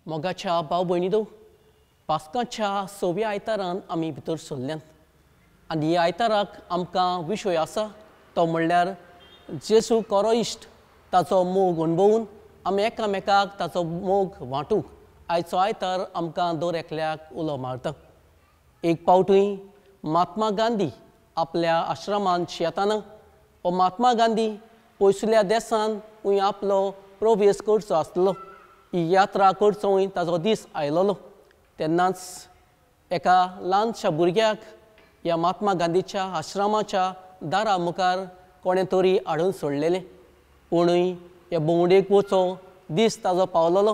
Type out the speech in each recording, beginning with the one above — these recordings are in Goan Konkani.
मोगाच्या भाव भयणींनो, पास्काच्या सव्या आयतारान आमी भितर सरल्यात आनी ह्या आयताराक आमकां विशय आसा तो म्हणल्यार जेजू खरो इश्ट, ताचो मोग अणभवून आमी एकामेकाक ताचो मोग वांटूंक आयचो आयतार आमकां दर एकल्याक उलो मारता। एक पावटूय महात्मा गांधी आपल्या आश्रमांत शेताना हो महात्मा गांधी पयसुल्या देशान आपलो प्रवेश करचो आसलो, ही यात्रा करचो ताजो दीस आयलोलो। तेन्नाच एका ल्हानशा भुरग्याक ह्या महात्मा गांधीच्या आश्रमाच्या दारा मुखार कोणें तरी हाडून सोडलेलें। पूणूय ह्या भोंवडेक वचो दीस ताजो पावलोलो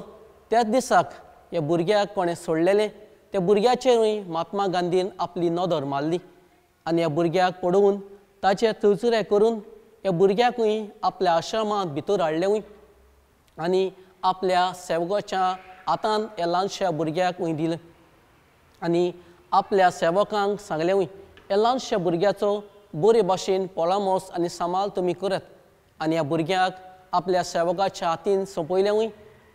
त्याच दिसाक ह्या भुरग्याक कोणें सोडलेलें त्या भुरग्याचेरूय महात्मा गांधीन आपली नदर मारली आनी ह्या भुरग्याक पळोवन ताचे चुरचुरे करून ह्या भुरग्याकूय आपल्या आश्रमांत भितर हाडलेंय आनी आपल्या सेवकाच्या हातान ह्या ल्हानशा भुरग्याक दिलें आनी आपल्या सेवकांक सांगलें ह्या ल्हानशा भुरग्याचो बरे भाशेन परामर्श आनी सांबाळ तुमी करात आनी ह्या भुरग्याक आपल्या सेवकाच्या हातीन सोंपयलेंय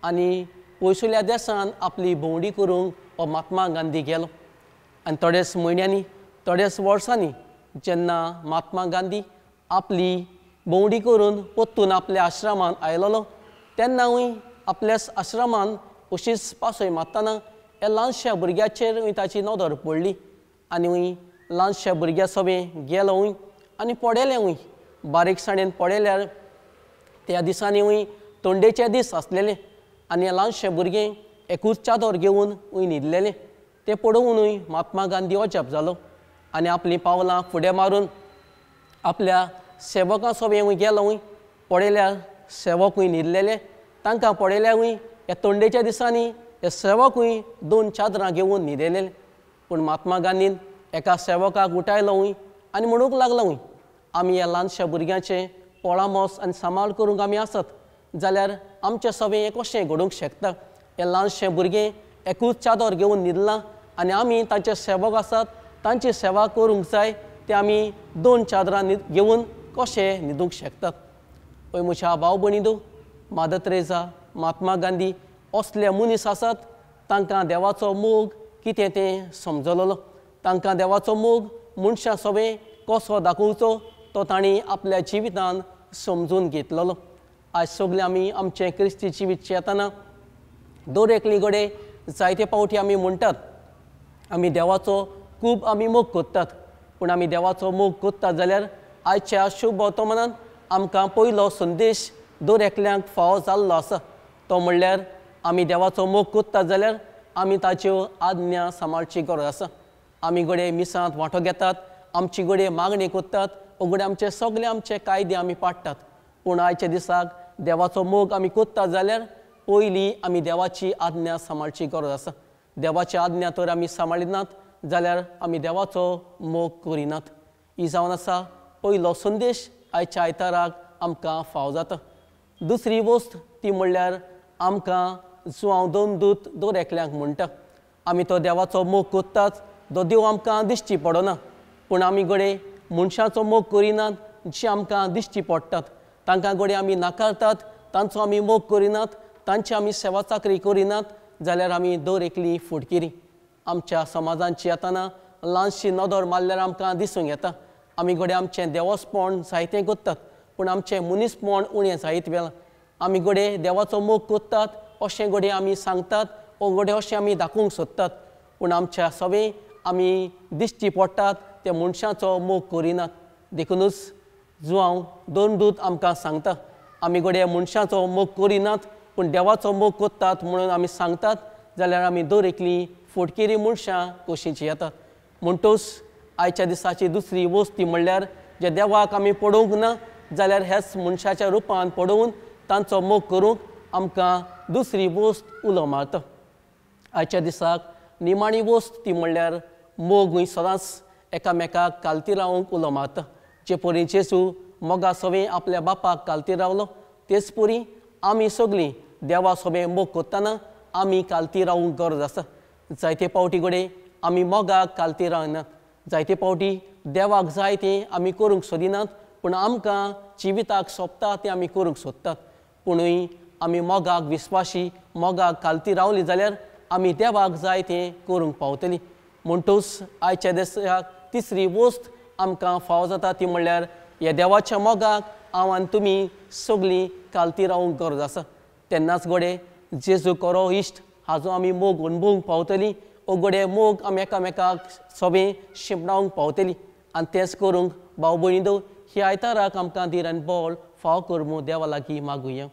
आनी पयसुल्या देशान आपली भोंवडी करूंक हो महात्मा गांधी गेलो। आनी थोड्याच म्हयन्यांनी थोड्याच वर्सांनी जेन्ना महात्मा गांधी आपली भोंवडी करून परतून आपल्या आश्रमांत आयलोलो तेन्नाय आपल्याच आश्रमान अशीच पासय मारतना ह्या ल्हानशा भुरग्याचेर ताची नदर पडली आनी ल्हानशा भुरग्या सवें गेलो आनी पडयलेंय। बारीकसाणेन पडयल्यार त्या दिसांनी थंडेचे दीस आसलेले आनी ह्या ल्हानशें भुरगें एकूच चादर घेवन न्हिदलेलें। तें पळोवनूय महात्मा गांधी अजाप जालो आनी आपलीं पावलां फुडें मारून आपल्या सेवकां सवें गेलो। पळयल्यार सेवकूय न्हिदलेले, तांकां पळयल्यारूय ह्या थंडेच्या दिसांनी हे सेवकूय दोन चादरां घेवन न्हिदेले। पूण महात्मा गांधीन एका सेवकाक उठायलो आनी म्हणूंक लागलो आमी ह्या ल्हानशा भुरग्यांचें परामर्श आनी सांबाळ करूंक आमी आसत जाल्यार आमचें सवें हें कशें घडूंक शकता। हें ल्हानशें भुरगें एकूच चादर घेवन न्हिदलां आनी आमी तांचे सेवक आसात, तांची सेवा करूंक जाय, ते आमी दोन चादरां घेवन कशें न्हिदूंक शकतात। पळय म्हज्या भाव भयणींनो, मादर तेरेजा, महात्मा गांधी असले मनीस आसात तांकां देवाचो मोग कितें तें समजलोलो, तांकां देवाचो मोग मनशां सवें कसो दाखोवचो तो तांणी आपल्या जिवितान समजून घेतलेलो। आयज सगळे आमी आमचें क्रिस्ती जिवीत येतना दर एकली कडेन जायते पावटी आमी म्हणटात आमी देवाचो खूब आमी मोग करतात, पूण आमी देवाचो मोग करतात जाल्यार आयच्या शुभ वर्तमानान आमकां पयलो संदेश दर एकल्यांक फावो जाल्लो आसा तो म्हणल्यार आमी देवाचो मोग करतात जाल्यार आमी ताच्यो आज्ञा सांबाळची गरज आसा। आमी घडये मिसांत वांटो घेतात, आमची घडये मागणी करतात, घडये आमचे सगळे आमचे कायदे आमी पाडटात, पूण आयच्या दिसाक देवाचो मोग आमी करतात जाल्यार पयलीं आमी देवाची आज्ञा सांबाळची गरज आसा। देवाची आज्ञा तर आमी सांबाळिनात जाल्यार आमी देवाचो मोग करिनात। ही जावन आसा पयलो संदेश आयच्या आयताराक आमकां फावो जाता। दुसरी वस्त ती म्हणल्यार आमकां जुआंव दोन दूत दर एकल्यांक म्हणटा आमी तो देवाचो मोग करतात, तो देव आमकां दिश्टी पडना, पूण आमी घडये मनशाचो मोग करिनात जी आमकां दिश्टी पडटात तांकां घडये आमी नाकारतात, तांचो आमी मोग करिनात, तांची आमी सेवा चाकरी करिनात जाल्यार आमी दर एकली फुटकिरी। आमच्या समाजांची येतना ल्हानशी नदर मारल्यार आमकां दिसूंक येता आमी घडये आमचें देवस्पण जायतें करतात पूण आमचें मनीसपण उणें जायत वेलां। आमी घडये देवाचो मोग करतात अशें घडये आमी सांगतात ओ घडये अशें आमी दाखोवंक सोदतात, पूण आमच्या सवें आमी दिश्टी पडटात त्या मनशाचो मोग करिनात। देखुनूच जुआंव दोन दूत आमकां सांगता आमी घडये मनशाचो मोग करिनात पूण देवाचो मोग करतात म्हणून आमी सांगतात जाल्यार आमी दर एकली फटकिरी मनशां कशींची येतात। म्हणटूच आयच्या दिसाची दुसरी वस्त ती म्हणल्यार जे देवाक आमी पळोवंक ना जाल्यार ह्याच मनशाच्या रुपान पळोवन तांचो मोग करूंक आमकां दुसरी वस्त उलो मारता। आयच्या दिसाक निमाणी वस्त ती म्हणल्यार मोगूय सदांच एकामेकाक कालती रावंक उलो मारता। जे परी जेजू मोगा सवें आपल्या बापाक कालती रावलो तेच परी आमी सगळीं देवा सवें मोग करतना आमी कालती रावूंक गरज आसा। जायते पावटी घडये आमी मोगाक कालती रावनात, जायते पावटी देवाक जाय तें आमी करूंक सोदिनात, पूण आमकां जिविताक सोंपता तें आमी करूंक सोदतात। पुणूय आमी मोगाक विस्वाशी, मोगाक कालती रावली जाल्यार आमी देवाक जाय तें करूंक पावतली. म्हणटूच आयच्या दिसाक तिसरी वस्त आमकां फावो जाता ती म्हणल्यार ह्या देवाच्या मोगाक हांव आनी तुमी सगळीं कालती रावूंक गरज आसा. तेन्नाच घडये जेजू खरो इश्ट हाजो आमी मोग अणभवूंक पावतली, ओ घडये मोग आमी एकामेकाक सोबें शिंपणावंक पावतली. आनी तेंच करूंक भाव भयणी ह्या आयताराक आमकां धीर आनी बळ फावो कर म्हूण देवा लागीं मागुया.